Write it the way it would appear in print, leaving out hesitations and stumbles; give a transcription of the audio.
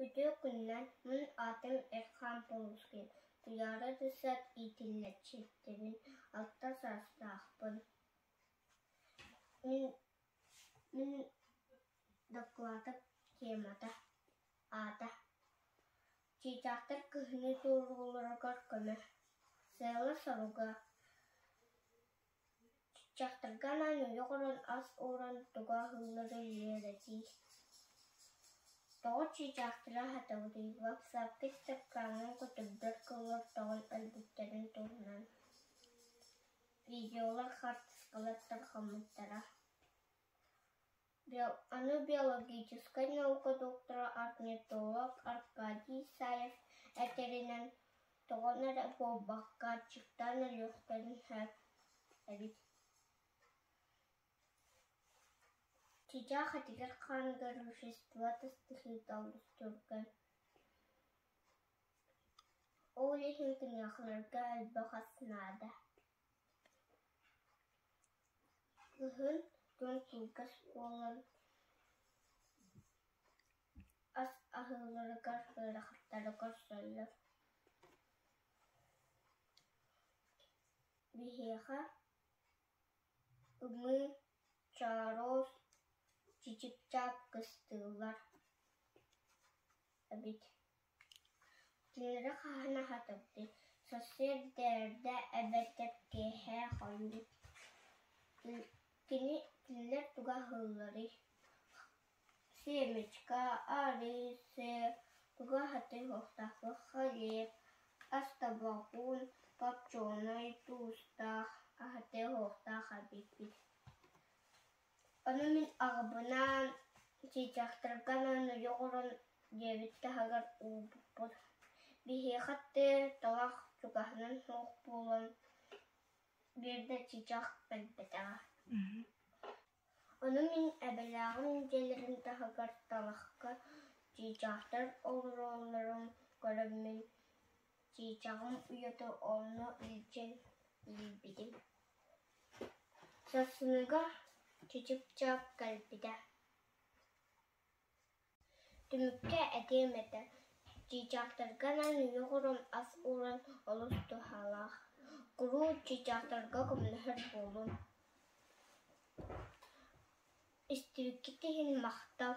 Үтүө күнүнэн, мин аатым Эрхаан Полускин, Туйаара десант иитиллээччитэбин, 6 саастаахпын. Мин дакылаатым темата, аата «Чыычаахтар кыһыны туоруулларыгар көмө, сыала-соруга Чыычаахтарга анаан уйа оҥорон ас ууран тугу аһыылларын үөрэтии. Тоҕо чыычаахтары аһатабытый, ватсапка, инстаграмҥа көтөрдөр кыллар тоҕон өлбүттэрин туһунан видеолар, хаартыскалар тарҕаммыттара. Аны биологическай наука доктора, орнитолог Аркадий Исаев этэринэн, тоҕон эрэ буолбакка, аччыктаан өлүөхтэрин сөп эбит. Чыычаах этигэр-хааныгар вещество тыстыһыыта олус түргэн. Ол иһин киниэхэлэргэ элбэх ас наада. Кыһын күн кылгас буолан ас аһыылларыгар ыарахаттары көрсөллөр. Биһиэхэ ымыы, чооруос, чичик-чаап кыстыыллар эбит. Кинилэри хаһан аһатабытый, сарсыарда эрдэ эбэтэр киэһэ хойут. Кинилэр тугу аһыылларый? Семечка, арыы, сыр, тугу аһатыы суохтаахпыт, хлеб, ас табаҕын, копченый, туустаах аһатыы суохтаах эбиппит. Ону мин аҕабынаан чыычаахтарга анаан уйа оҥорон дьиэбит таһыгар уурбуппут. Биһиэхэ тыа талах чугаһынан суох буолан биир да чыычаах кэлбэтэҕэ. Ону мин эбэлээҕим дьиэлэрин таһыгар талахха чыычаахтар олороллорун көрөммүн, чыычааҕым уйата онно илдьэн иилбитим. Сарсыныгар чычып-чаап кэлбитэ. Түмүккэ этиэм этэ, чыычаахтарга анаан уйа оҥорон ас ууран олус туһалаах, куруук чыычаахтарга көмөлөһөр буолуҥ. Истибиккит иһин махтал.